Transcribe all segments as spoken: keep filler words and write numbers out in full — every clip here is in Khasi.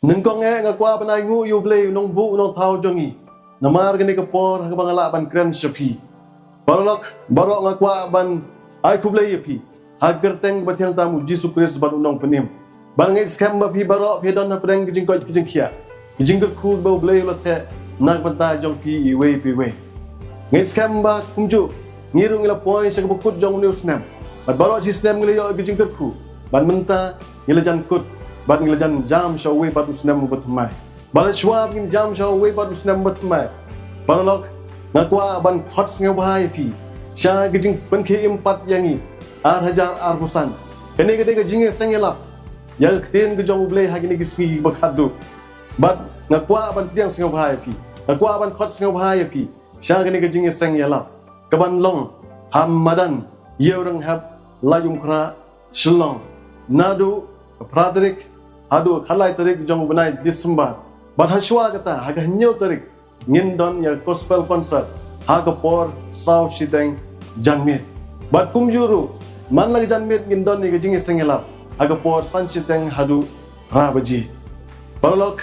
Nyngkong eh nga kwah ban ai nguh ïa U Blei, u nongbuh u nongthaw jong ngi, namar kane ka por ha kaba nga lah ban kren sha phi. Paralok baroh, nga kwah ban ai khublei ïa phi ha ka kyrteng kaba thiang tam U Jisu Khrist bad u Nongpynim. Bad nga ngeit skhem ba phi baroh phi don hapdeng ka jingkoit ka jingkhiah, ka jingkyrkhu ba U Blei u la theh na ka bynta jong phi iwei pa iwei. Nga ngeit skhem ba kumjuh ngi ruh ngi la poi sha kaba kut jong une u snem, bad baroh shi snem ngi la ïoh ka jingkyrkhu. Bad mynta ngi la jan kut bad ngi la jan jam sha uwei pat u snem uba thymmai. Bad shuwa ba ngin jam sha uwei pat u snem uba thymmai, paralok, nga kwah ban khot sngewbha ïa phi sha ka jingpynkhie im pat ïa ngi ar hajar arphew san. Kane ka dei ka jingïaseng ïalap ïa ka ktien ka jong U Blei ha kine ki sngi ba khatduh. Bad nga kwah ban pdiang sngewbha ïa phi, nga kwah ban khot sngewbha ïa phi sha kane ka jingïaseng ïalap kaban long ha madan Ïewrynghep, Laitumkhrah, Shillong, naduh ka phra tarik haduh ka khatlai tarik jong u bnai December. Bad ha shuwa kata, ha ka hynñiew tarik, ngin don ïa ka gospel concert ha ka por saw shiteng janmiet. Bad kumjuh ruh, man la ka janmiet ngin don ïa ka jingïaseng ïalap ha ka por san shiteng haduh phra baje. Paralok,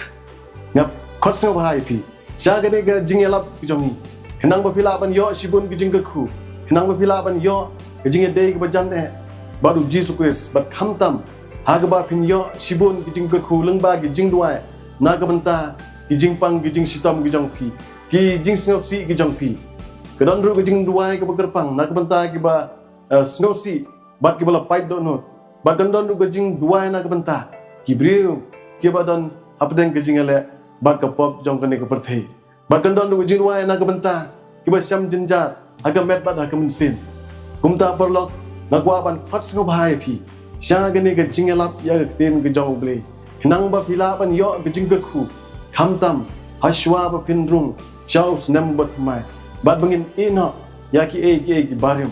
nga khot sngewbha ïa phi sha kane ka jingïalap ka jong ngi, khnang ba phi lah ban ïoh shibun ka jingkyrkhu, khnang ba phi lah ban ïoh ka jingïadei kaba jan eh bad U Jisu Khrist, bad khamtam ha kaba phin ïoh shibun ka jingkyrkhu lyngba ka jingduwai na ka bynta ki jingpang ki jingshitom ki jong phi, ki jingsngewsih ki jong phi. Ka don ruh ka jingduwai kaba kyrpang na ka bynta kiba, eh, sngewsih bad kiba la pait dohnud. Bad kan don ruh ka jingduwai na ka bynta ki briew kiba don hapdeng ka jingïaleh bad ka pop jong kane ka pyrthei. Bad kan don ruh ka jingduwai na ka bynta kiba shem jynjar ha ka met bad ha ka mynsiem. Kumta paralok, nga kwah ban khot sngewbha ïa phi sha kane ka jingïalap ïa ka ktien ka jong U Blei, khnang ba phi lah ban ïoh ka jingkyrkhu khamtam ha shuwa ba phin rung sha u snem uba thymmai, bad ba ngin ïeh noh ïa kiei kiei kiba rim.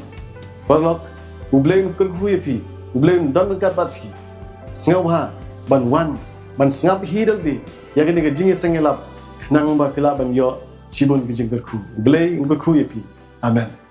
Paralok, U Blei un kyrkhu ïa phi, U Blei un don ryngkat bad phi. Sngewbha ban wan ban sngap hi da lade ïa kane ka jingïaseng ïalap, khnang ba phi lah ban ïoh shibun ka jingkyrkhu. U Blei un kyrkhu ïa phi. Amen.